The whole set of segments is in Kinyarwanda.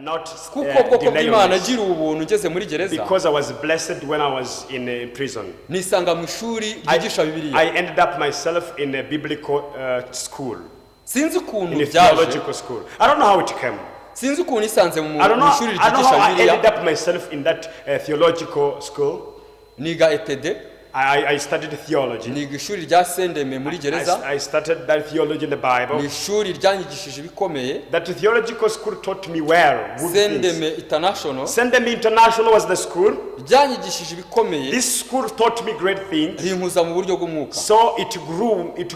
Not Kuko ubwoko bw'Imana denying this. agira ubuntu ngeze muri gereza, Because I was blessed when I was in prison. Nisanga mu ishuri ryigisha Bibiliya. I ended up myself in a biblical school, Sinzi ukuntu in a byaje. Theological school. I don't know how it came. Sinzi ukuntu nisanze mu I don't mu know, ishuri I don't know ryigisha how I Bibiliya. ended up myself in that theological school. Niga ETD. I studied theology. Niga ishuri rya Sendeme muri gereza. I started that theology in the Bible. Ni ishuri ryanyigishije ibikomeye. That theological school taught me well, good things. Sendeme International. Sendeme International was the school. Ryanyigishije ibikomeye. This school taught me great things. Rinkuza mu buryo bw'umwuka. So it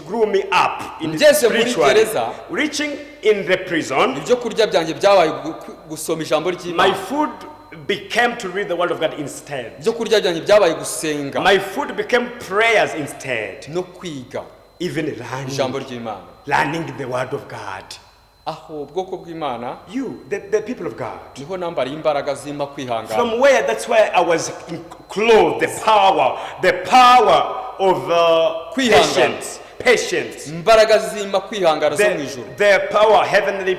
grew me up in Ngeze muri spiritually. gereza, Reaching in the prison, ibyo kurya byanjye byabaye gusoma ijambo my ry'Imana. Food became to read the word of God instead. Ibyo kurya byanjye byabaye gusenga My food became prayers instead. No kwiga Even learning, ijambo ry'Imana. Learning the word of God. Aho ubwoko bw'Imana, You, the people of God. Niho nambariye imbaraga zimpa kwihangana. From where, that's where I was clothed, the power of Kwihangana. Patience. Patience. Imbaraga zimpa kwihangana zo mu ijuru. The power, heavenly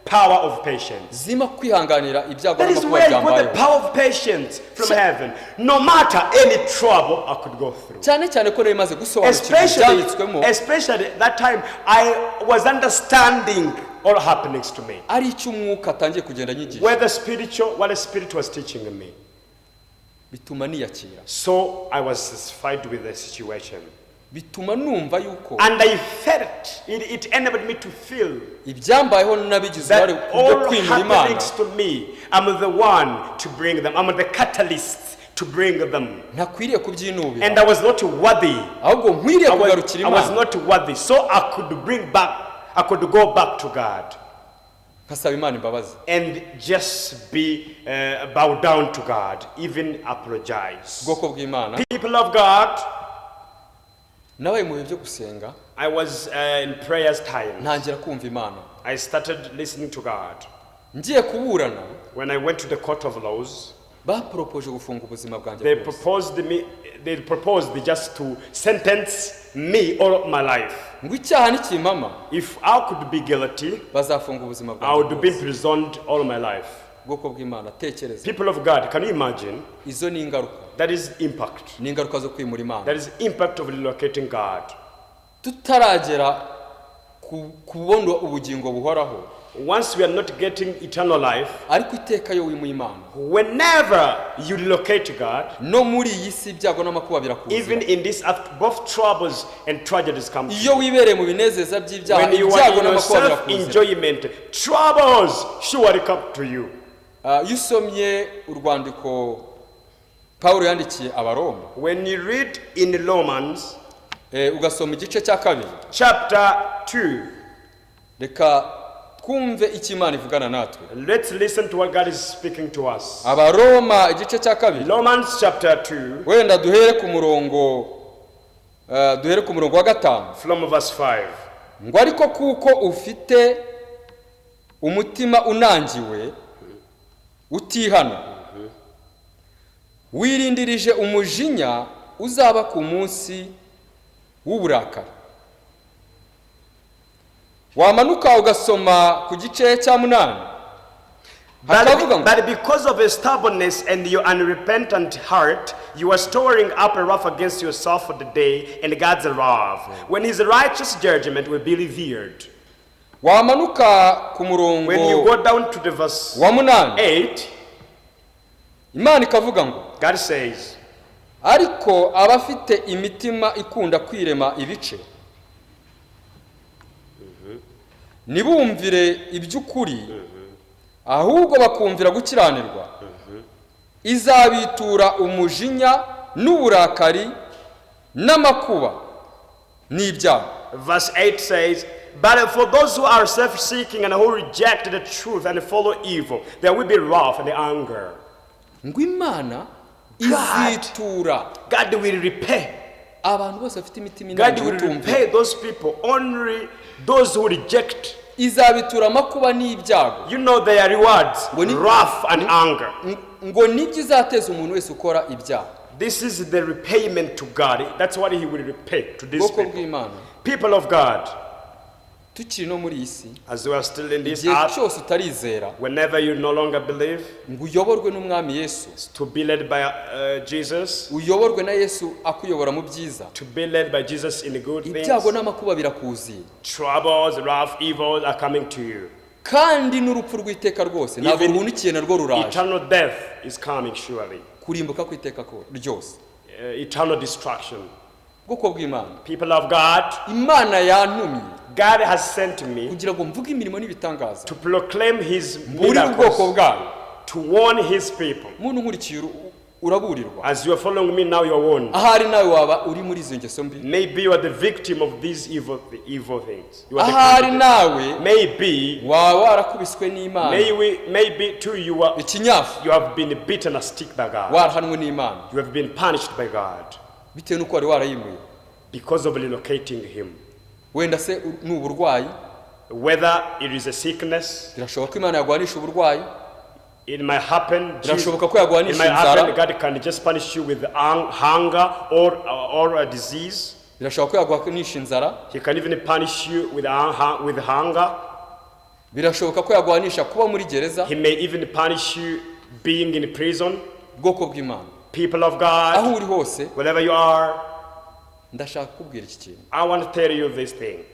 power of patience. Zimpa kwihanganira ibyago That is n'amakuba where I got the byambayeho. Power of patience from heaven. No matter any trouble I could go through. Cyane cyane ko nari maze gusobanukirwa Especially, ibyanditswemo especially that time I was understanding all happenings to me. Ari icyo umwuka atangiye kugenda anyigisha. Whether spiritual, what the Spirit was teaching me. Bituma niyakira. So I was satisfied with the situation. Bituma numva yuko And I felt, it enabled me to feel ibyambayeho nabigize uruhare that ku byo all kwimura Imana. happenings to me, I'm the one to bring them. I'm the catalyst to bring them. Ntakwiriye kubyinubira. And I was not worthy. Ahubwo nkwiriye kugarukira I was Imana. Not worthy. So I could bring back, I could go back to God Nkasaba Imana imbabazi. And just be bow down to God, even apologize. Ubwoko bw'Imana, People of God, nabaye mu bihe byo gusenga. I was in prayers time. Ntangira kumva Imana. I started listening to God. Ngiye kuburana, When I went to the court of laws, baporopoje gufunga ubuzima bwanjye they bwose. Proposed me. They proposed just to sentence me all my life. Ngo icyaha nikimpama, If I could be guilty, bazafunga ubuzima I bwanjye would be bwose. Imprisoned all my life. Ubwoko bw'Imana, tekereza. People of God, can you imagine? Izo ni ingaruka. That is impact. Ni ingaruka zo kwimura Imana. That is impact of relocating God. Tutaragera ku kubona ubugingo buhoraho, Once we are not getting eternal life, ariko iteka iyo wimuye Imana, whenever you relocate God, no muri iyi si ibyago n'amakuba birakuzira. Even in this earth, both troubles and tragedies come to Iyo you. wibereye mu binezeza by'ibyaha, When you are ibyago in your n'amakuba birakuzira. Self-enjoyment, troubles surely come to you. Ah, iyo usomye urwandiko Pawulo yandikiye Abaroma, When you read in Romans ugasoma igice cya kabiri, chapter 2, reka twumve icyo Imana ivugana natwe. Let's listen to what God is speaking to us. Abaroma igice cya kabiri. Romans chapter 2, Wenda duhere ku murongo duhere ku murongo wa gatanu. From verse 5. Ngo ariko kuko ufite umutima unangiwe utihana, wirindirije umujinya uzaba ku munsi w'uburakari. Wamanuka ugasoma ku gice cya munani, hakavuga ngo But because of your stubbornness and your unrepentant heart, you are storing up a wrath against yourself for the day and God's wrath, when his righteous judgment will be revealed. Wamanuka ku murongo When you go down to the verse wa munani, 8, Imana ikavuga ngo God says, ariko abafite imitima ikunda kwirema ibice ntibumvire iby'ukuri ahubwo bakumvira gukiranirwa, izabitura umujinya n'uburakari n'amakuba n'ibyago. Verse 8 says, "But for those who are self seeking and who reject the truth and follow evil, there will be wrath and anger." Ngo Imana God. Izitura God will repay. Abantu bose bafite imitima God inangiwe will itumvira. Repay those people, only those who reject. Izabitura amakuba n'ibyago. You know their rewards: wrath and anger. Ngo nibyo izateza umuntu wese ukora ibyaha. This is the repayment to God. That's what He will repay to these Ubwoko people. bw'Imana, People of God, Tukiri no muri iyi si, As we are still in this igihe earth, cyose utarizera whenever you no longer believe, ngo uyoborwe n'Umwami Yesu, to be led by Jesus, uyoborwe na Yesu akuyobora mu byiza, to be led by Jesus in the good things, ibyago n'amakuba birakuziye. Troubles, wrath, evils are coming to you. Kandi n'urupfu rw'iteka rwose ntabwo Even ruhunikiye, narwo ruraje. Eternal death is coming surely. Kurimbuka kw'iteka ko ryose. Eternal destruction. Bwoko bw'Imana, People of God, Imana yantumye God has sent me kugira ngo mvuge imirimo n'ibitangaza, to proclaim His mburire ubwoko miracles, bwayo. To warn His people. Muntu nkurikiye, uraburirwa. As you are following me now, you are warned. Ahari nawe waba uri muri izo ngeso mbi. Maybe you are the victim of these evil things. You are the Ahari candidate. nawe Maybe, waba warakubiswe n'Imana maybe, maybe too you are ikinyafu, you have been beaten a stick by God. warahanwe n'Imana You have been punished by God bitewe n'uko wari warayimuye. Because of relocating Him. Wenda se ni uburwayi. Whether it is a sickness, Birashoboka ko Imana yaguhanisha uburwayi. It might happen. Birashoboka ko It yaguhanisha might inzara. happen. God can just punish you with hunger or a disease. Birashoboka ko yaguhanisha inzara. He can even punish you with hunger. Birashoboka ko yaguhanisha kuba muri gereza. He may even punish you being in prison. Bwoko bw'Imana, People of God, aho uri hose, wherever you are, ndashaka kukubwira iki kintu. I want to tell you this thing.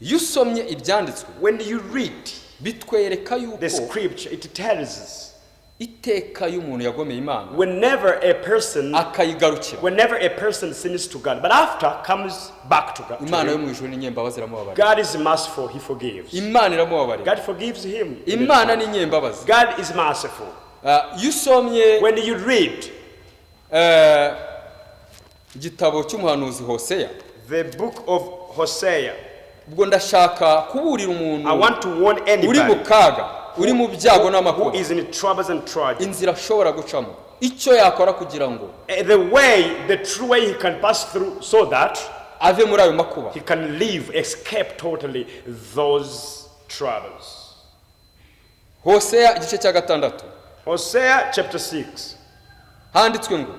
Iyo usomye ibyanditswe, When you read bitwereka yuko the scripture, it tells us iteka y'umuntu yagomeye Imana whenever a person akayigarukira, whenever a person sins to God, but after comes back to God, to Imana yo him, mu ijuru ni inyembabazi, iramubabarira. God is merciful, He forgives. Imana iramubabarira. God forgives him. Imana ni inyembabazi. God is merciful. Ah, iyo usomye When you read igitabo cy'umuhanuzi Hoseya, the book of Hosea, ubwo ndashaka kuburira umuntu I want to warn uri mu anybody kaga, uri mu byago who n'amakuba, is in troubles and tragedy. Inzira ashobora gucamo, icyo yakora kugira ngo The way, the true way he can pass through so that ave muri ayo makuba. He can live, escape totally those troubles. Hoseya igice cya gatandatu, Hosea chapter 6. Handitswe ngo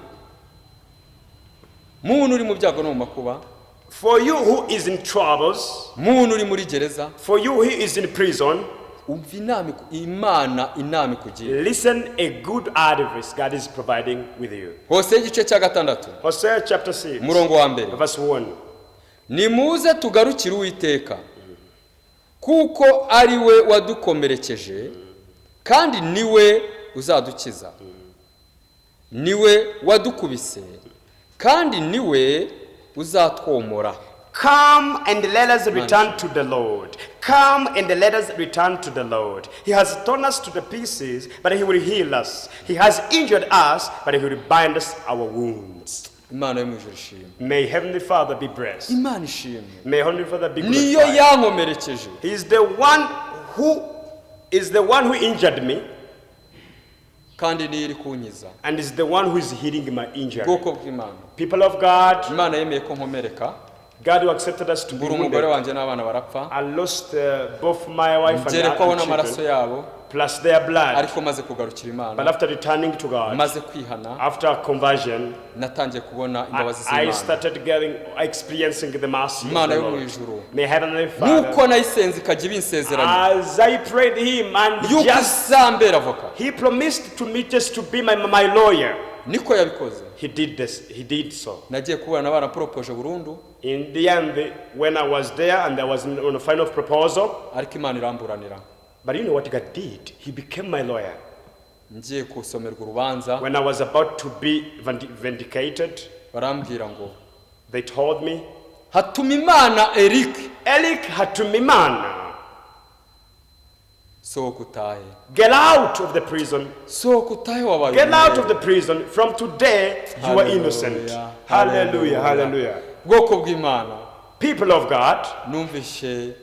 muntu uri mu byago no mu makuba, For you who is in troubles, muntu uri muri gereza, for you who is in prison, umva inama Imana inama ikugira. Listen a good advice God is providing with you. Hoseya igice cya gatandatu, Hosea chapter 6, umurongo wa mbere. Verse 1. Nimuze tugarukire Uwiteka, kuko ari we wadukomerekeje kandi ni we uzadukiza, ni we wadukubise kandi ni we uzatwomora. Come and let us return to the Lord. Come and let us return to the Lord. He has torn us to the pieces, but He will heal us. He has injured us, but He will bind us our wounds. Imana yo mu ijuru ishimwe. May Heavenly Father be blessed. Imana ishimwe. May Heavenly Father be Niyo glorified. yankomerekeje. He is the one who injured me Kandi niyo iri kunkiza. And is the one who is healing my injury. Ubwoko bw'Imana, People of God, Imana yemeye ko nkomereka. God who accepted us to be Mbura umugore wounded. wanjye n'abana barapfa. I lost both my wife and, Ngerekwaho and n'amaraso children, yabo. Plus their blood. Ariko maze kugarukira But Imana, after returning to God, maze kwihana, after conversion, natangiye kubona imbabazi I z'Imana. started experiencing the mercy of Imana the yo mu Lord. ijuru, May Heavenly Father, nk'uko nayisenze ikajya ibinsezeranya as I prayed Him and yuko just izambera avoka, He promised to me just to be my lawyer. Niko yabikoze. He did this. He did so. Nagiye kuburana baramporopoje burundu. In the end, when I was there and I was on a final proposal, Ariko Imana iramburanira. But you know what God did? He became my lawyer. Ngiye gusomerwa urubanza, When I was about to be vindicated, barambwira ngo they told me, Hatumimana Eric, Eric Hatumimana, sohoka utahe. Get out of the prison. Sohoka utahe, wabaye Get out of umwere. the prison. From today, you are innocent. Hallelujah. Hallelujah. Bwoko bw'Imana, People of God, numvishe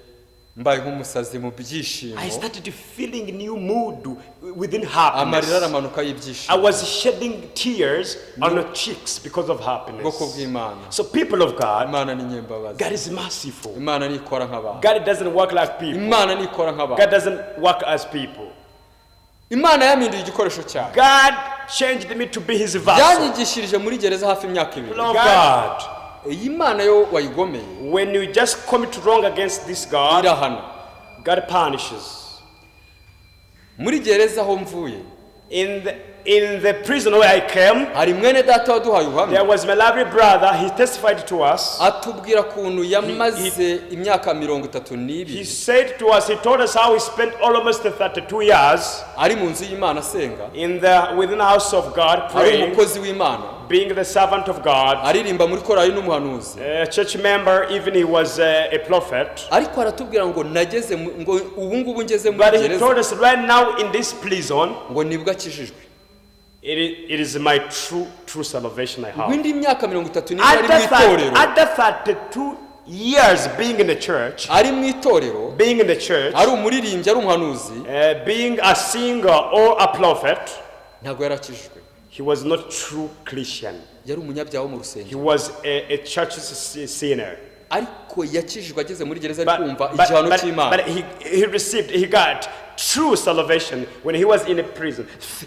mbaye nk'umusazi mu byishimo. I started feeling new mood within Amarira happiness. aramanuka I y'ibyishimo. Was shedding tears on the cheeks because of Bwoko happiness. bw'Imana, So, people of God, Imana ni nyembabazi. God is merciful. Imana ntikora nk'abantu. God doesn't work like people. Imana ntikora nk'abantu. God doesn't work as people. Imana yampinduye igikoresho cyayo. God changed me to be his vessel. Yanyigishirije muri gereza hafi imyaka 2. People of God, Iyi Mana yo wayigomeye, When you just commit wrong against this God, irahana. God punishes. Muri gereza aho mvuye, In the prison where I came, hari mwene data waduhaye ubuhamya. There was my lovely brother. He testified to us. Atubwira ukuntu yamaze imyaka mirongo itatu He n'ibiri said to us, he told us how he spent almost 32 years ari mu nzu y'Imana asenga, within the house of God ari praying, umukozi w'Imana, being the servant of God, aririmba muri korali n'umuhanuzi. A church member, even he was a prophet. Ariko aratubwira ngo nageze mu- ngo ubu ngubu ngeze muri But he gereza, told us right now in this prison, ngo nibwo akijijwe. it is my true, true salvation I Ngo have. indi myaka 32 ari mu After, itorero, after 32 years being in the church, ari mu itorero, being in the church, ari umuririmbyi, ari umuhanuzi, being a singer or a prophet, ntabwo yari akijijwe. He was not true Christian. Yari umunyabyaha wo mu He rusengero. Was a church sinner. Ariko yakijijwe ageze muri gereza ari But, kumva but, igihano but, cy'Imana. but he got true salvation when he was in a prison,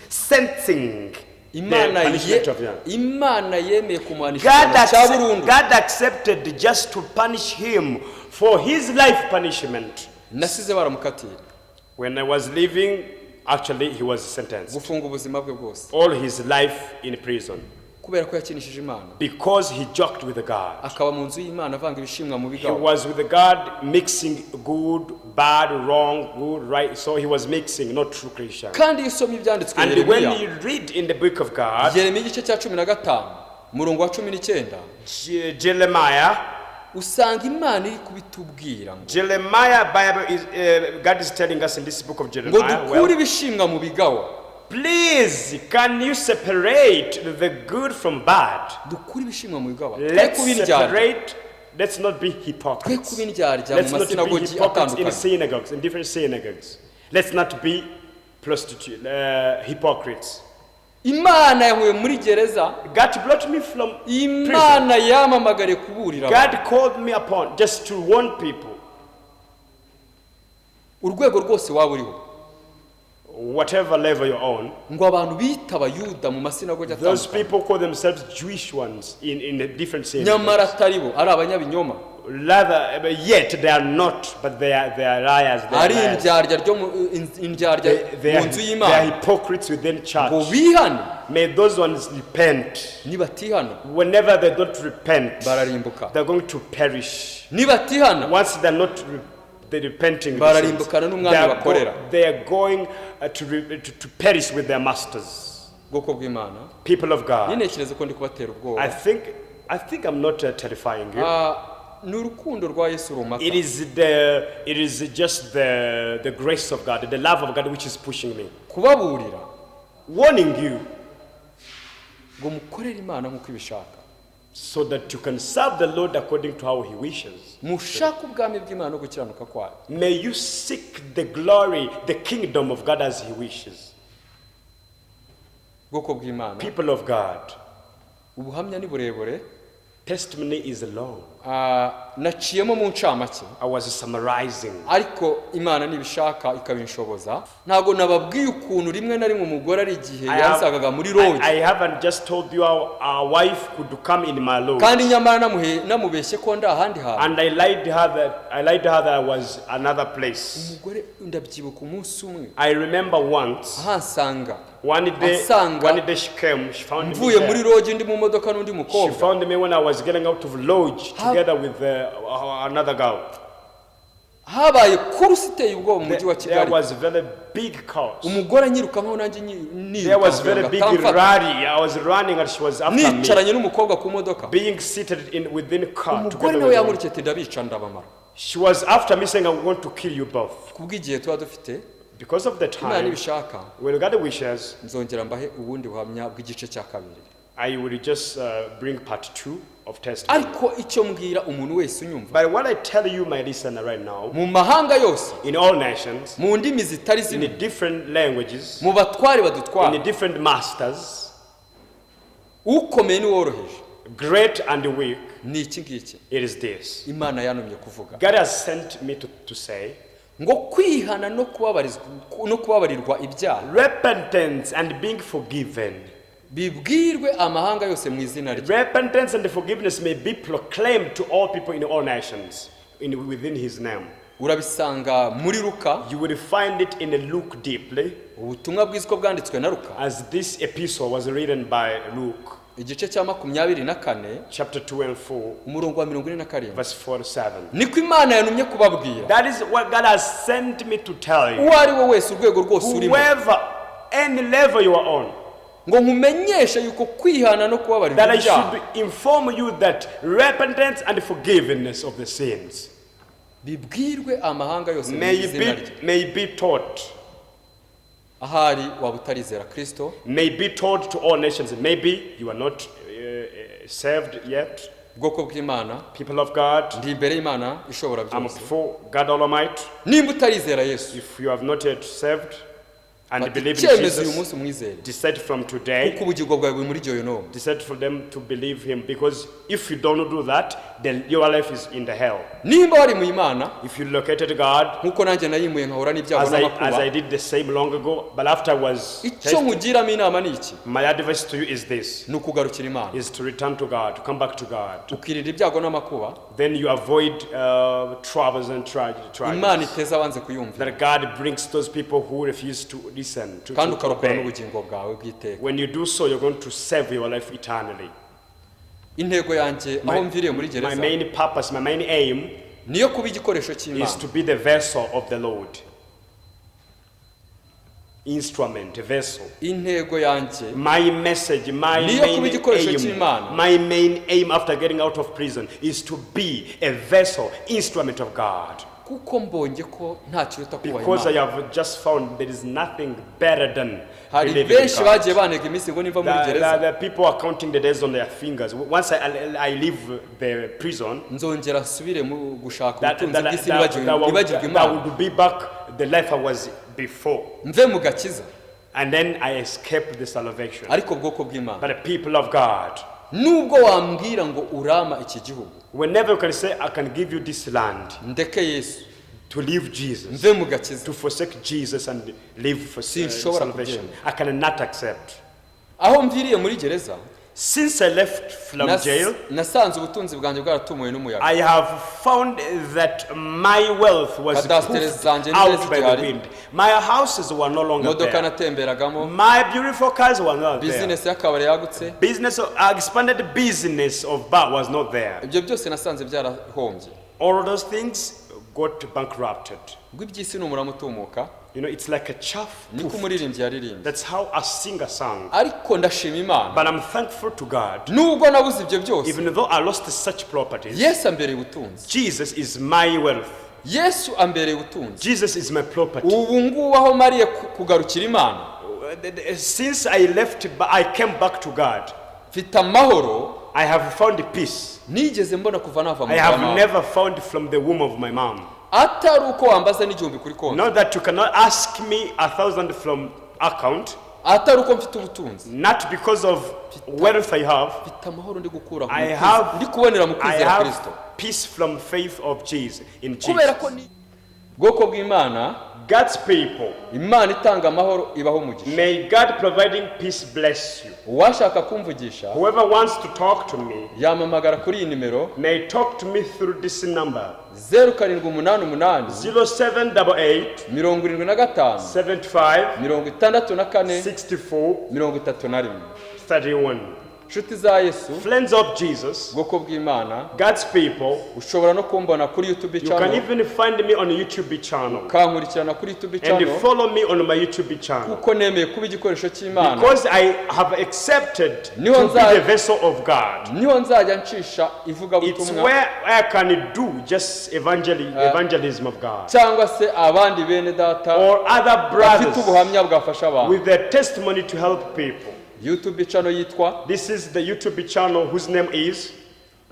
sensing the Imana ye punishment of him. Imana yemeye kumuhanisha God, igihano cya burundu. God accepted just to punish him for his life punishment. Nasize baramukatiye When I was leaving, actually, he was sentenced gufunga ubuzima bwe bwose all his life in prison kubera ko yakinishije Imana, because he joked with God. Akaba mu nzu y'Imana avanga ibishimwa mu He bigawa. Was with God mixing good, bad, wrong, good, right. So he was mixing, not true Christian. Kandi iyo usomye ibyanditswe And when Yeremiya, you read in the book of God, Yeremiya igice cya 15 umurongo wa 19, Jeremiah, usanga Imana iri kubitubwira ngo Jeremiah Bible is God is telling us in this book of ngo Jeremiah. dukure Well, ibishimwa mu bigawa. Please, can you separate the good from bad? Dukure ibishimwa mu bigawa, twe Let's kuba indyarya, separate. Let's not be twe hypocrites. kuba indyarya mu Let's not be masinagogi hypocrites in atandukanye. synagogues, in different synagogues. Let's not be prostitute, hypocrites. Imana yahuye muri gereza. God brought me from prison. Imana yampamagariye kuburira abantu. God called me upon just to warn people. Urwego rwose waba uriho, Whatever level you're on, ngo abantu bita Abayuda mu masinagogi those atandukanye, people call themselves Jewish ones in the different nyamara synagogues. atari bo, ari abanyabinyoma, Rather, but yet they are not, but they are liars. They are ari liars. indyarya ryo mu indyarya They mu are, nzu they y'Imana, are hypocrites within ngo church. bihane. May those ones repent. Nibatihana, Whenever they don't repent, bararimbuka. They're going to perish. Nibatihana, Once they're not they repenting, bararimbukana n'umwami they are, bakorera. They are going to perish with their masters. Bwoko bw'Imana, People of God, nintekereza ko ndi kubatera ubwoba. I think I'm not terrifying you. Ah, ni urukundo rwa Yesu rumata. It is just the grace of God, the love of God which is pushing me, Kubaburira warning you ngo mukorere Imana nk'uko ibishaka, so that you can serve the Lord according to how He wishes. Mushake ubwami bw'Imana no gukiranuka kwayo. May you seek the glory, the kingdom of God as He wishes. Bwoko bw'Imana, People of God, ubuhamya ni burebure. Testimony is long. Ah, naciyemo mu ncamake. I was summarizing. Ariko Imana nibishaka ikabinshoboza, ntabwo nababwiye ukuntu rimwe na rimwe umugore ari igihe yansangaga muri lodge, I haven't just told you how our wife could come in my lodge. Kandi nyamara namuhe- namubeshye ko ndi ahandi hantu. And I lied to her that I was another place. Umugore ndabyibuka umunsi umwe I remember once, ahansanga, one day, asanga one day she came, she found me mvuye muri there. lodge ndi mu modoka n'undi She mukobwa. found me when I was getting out of lodge together with another girl. Habaye course iteye ubwoba mu mujyi wa There Kigali. Was very big chaos. Umugore anyirukankaho nanjye nyi- There was nirukanka very kugira big ngo atamfata. rally. I was running and she was after me. Nicaranye n'umukobwa ku modoka. Being seated in within car Umugore together nawe with her. yankurikiye ati ndabica ndabamara. She was after me saying, "I want to kill you both." Kubw'igihe tuba dufite, Because of the Imana time, nibishaka when God wishes, nzongera mbahe ubundi buhamya bw'igice cya kabiri. I will just bring part two of testimony. Ariko icyo mbwira umuntu wese unyumva, But what I tell you, my listener, right now, mu mahanga yose, in all nations, mu ndimi zitari in the zimwe, different languages, mu batware in badutwara, the different masters, ukomeye n'uworoheje, great and weak, ni iki ngiki it is this. Imana yantumye kuvuga, God has sent me to say, ngo kwihana no kubabarizwa no kubabarirwa ibyaha repentance and being forgiven Bibwirwe amahanga yose mu izina rye. Repentance and forgiveness may be proclaimed to all people in all nations within his name. Urabisanga muri Luka. You will find it in Luke deeply, Ubutumwa bwiza uko bwanditswe na Luka, as this epistle was written by Luke, igice cya 24, chapter 2 and 4, umurongo wa 47. Verse 47. Niko Imana yantumye kubabwira. That is what God has sent me to tell you. Uwo ari we wese, urwego rwose urimo, Whoever, any level you are on, ngo nkumenyeshe yuko kwihana no kubabarirwa that I ibyaha should inform you that repentance and forgiveness of the sins bibwirwe amahanga yose mu may izina be, rye. May be taught, Ahari waba utarizera Kristo, may be taught to all nations. Maybe you are not saved yet. Bwoko bw'Imana, People of God, ndi imbere y'Imana ishobora I'm byose. Before God Almighty. Nimba utarizera Yesu, If you have not yet saved and fata believe in icyemezo uyu Jesus, munsi umwizere, decide from today, kuko ubugingo bwawe buri muri gehinomu. Decide for them to believe him, because if you don't do that, then your life is in the hell. Nimba wari mu Imana, If you located God, nk'uko nanjye nayimuye nkahura n'ibyago as I n'amakuba, did the same long ago, but after I was icyo tested, nkugiramo inama ni iki? My advice to you is this, Ni ukugarukira Imana, is to return to God, to come back to God. Ukirinda ibyago n'amakuba. Then you avoid troubles and Imana tragedies. iteza abanze kuyumvira, That God brings those people who refuse to listen, kandi to ukarokora obey. n'ubugingo bwawe bw'iteka. When you do so, you're going to save your life eternally. Intego yanjye aho mviriye muri My gereza main purpose, my main aim niyo kuba igikoresho is cy'Imana. To be the vessel of the Lord. Instrument, a vessel. Intego yanjye My message, my niyo main kuba igikoresho aim, cy'Imana. My main aim after getting out of prison is to be a vessel, instrument of God. Kuko mbonye ko nta kiruta kubaha Because I Imana. Have just found there is nothing better than Hari believing in benshi God. bagiye banega iminsi ngo nimva muri gereza The people are counting the days on their fingers. Once I leave the prison, nzongera nsubire mu gushaka that, ubutunzi that, bw'isi, that, nibagirwe that, nibagirwe that Imana, would be back the life I was before. Mve mu gakiza. And then I escaped the salvation. Ariko bwoko bw'Imana, But the people of God, nubwo wambwira ngo urama iki gihugu, whenever you can say, "I can give you this land," ndeke Yesu, to leave Jesus, mve mu gakiza, to forsake Jesus and live for Sinshobora salvation, kubyemera. I cannot accept. Aho mviriye muri gereza, Since I left from jail, nasanze ubutunzi bwanjye bwaratumuwe n'umuyaga. I have found that my wealth was Kadasitere puffed zanjye out ntizari by the zigihari. Wind. My houses were no longer Imodoka there. natemberagamo, My beautiful cars were not there. Bizinesi y'akabari yagutse, Expanded business of bar was not there. Ibyo byose nasanze byarahombye. All of those things got bankrupted. Ngo iby'isi ni umurama utumuka. It's like a chaff. Niko Poof. umuririmbyi yaririmbye. That's how a singer sang. Ariko ndashima Imana, But I'm thankful to God. nubwo nabuze ibyo byose, Even though I lost such properties, Yesu ambereye ubutunzi. Jesus is my wealth. Yesu ambereye ubutunzi. Jesus is my property. Ubu ngubu aho mariye kugarukira Imana, Since I left, I came back to God. Mfite amahoro I have found peace nigeze mbona kuva nava mu I have mama. Never found from the womb of my mom. Atari uko wambaza n'igihumbi kuri konti, Not that you cannot ask me 1,000 from account, atari uko mfite ubutunzi, not because of wealth I have. Mfite amahoro ndi gukura ku I mu ndi kubonera mu I kwizera have Kristo. Peace from faith of Jesus in Kubera ko Jesus. ni bwoko bw'Imana, God's people, Imana itanga amahoro ibaho umugisha. May God providing peace bless you. Uwashaka kumvugisha Whoever wants to talk to me yampamagara kuri iyi nimero, may talk to me through this number: 0788 0788 75 75 64 64 31. 31. Inshuti za Yesu, Friends of Jesus, ubwoko bw'Imana, God's people, ushobora no kumbona kuri YouTube you can channel, even find me on YouTube channel ukankurikirana kuri YouTube and channel, follow me on my YouTube channel. Kuko nemeye kuba igikoresho cy'Imana. Because I have accepted to Niho be nza- the vessel of God. Niho nzajya ncisha It's ivugabutumwa, where I can do just evangelism of God. Cyangwa se abandi bene data Or other bafite brothers ubuhamya bwafasha abantu. With their testimony to help people. YouTube channel yitwa This is the YouTube channel whose name is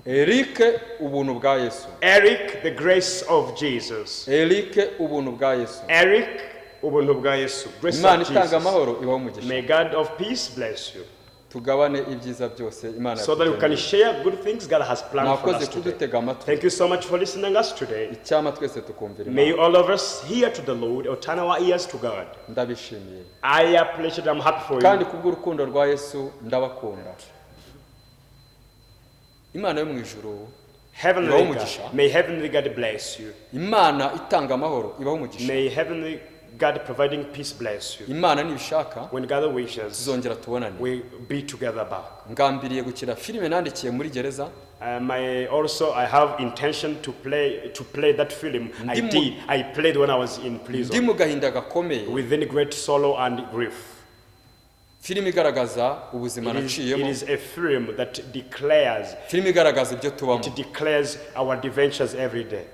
Eric Ubuntu bwa Yesu. Eric, the Grace of Jesus. Eric Ubuntu bwa Yesu. Eric Ubuntu bwa Yesu. Grace Imana of itanga Jesus. amahoro ibaho umugisha. May God of peace bless you. Tugabane ibyiza byose Imana So that we can yatugeneye. Share good things God has planned for Mwakoze us today. kudutega amatwi. Thank you so much for listening us today. Icyampa twese tukumvira May Imana. all of us hear to the Lord or turn our ears to God. Ndabishimiye. I appreciate, I'm happy for Kandi you. kubw'urukundo rwa Yesu ndabakunda. Imana yo mu ijuru Heavenly ibahe God, umugisha. May Heavenly God bless you. Imana itanga amahoro ibahe umugisha. May Heavenly God providing peace bless you. Imana nibishaka When God wishes, tuzongera tubonane. We be together back. Ngambiriye gukina filime nandikiye muri gereza. Also, I have intention to play that film I did. I played when I was in Ndi prison mu gahinda gakomeye. Within great sorrow and grief. Filime igaragaza ubuzima It is, it naciyemo. Is a film that declares Filime igaragaza ibyo tubamo. It declares our adventures every day.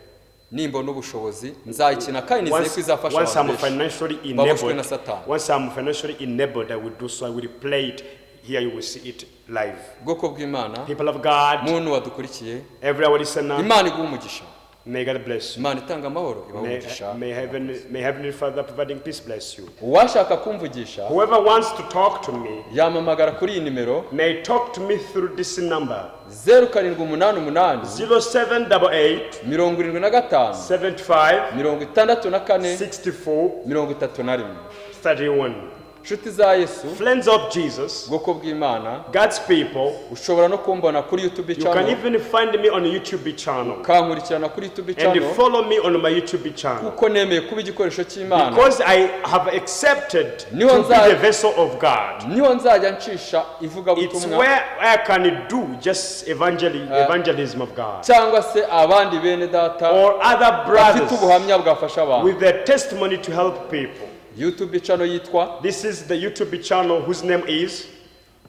Nimbona ubushobozi nzayikina kandi nizeye ko Once, izafasha once I'm abantu benshi financially baboshwe enabled, na Satani. Once I'm financially enabled, I will do so. I will play it. Here you will see it live. Ubwoko bw'Imana, People of God, muntu wadukurikiye, every our listener, Imana iguha umugisha. May God bless you. Imana itanga amahoro ibahe umugisha. May Heavenly Father providing peace bless you. Uwashaka kumvugisha Whoever wants to talk to me yampamagara kuri iyi nimero may talk to me through this number: 0788 0788 75 75 64 64 31. 31. Inshuti za Yesu, Friends of Jesus, ubwoko bw'Imana, God's people, ushobora no kumbona kuri YouTube you can channel, even find me on YouTube channel ukankurikirana kuri YouTube and channel, follow me on my YouTube channel. Kuko nemeye kuba igikoresho cy'Imana. Because I have accepted to Niho be nza- the vessel of God. Niho nzajya ncisha It's ivugabutumwa where I can do just evangelism of God. Cyangwa se abandi bene data Or other bafite brothers ubuhamya bwafasha abantu. With their testimony to help people. YouTube channel yitwa This is the YouTube channel whose name is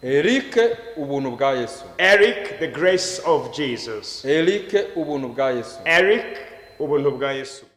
Eric Ubuntu bwa Yesu. Eric, the Grace of Jesus. Eric Ubuntu bwa Yesu. Eric Ubuntu bwa Yesu.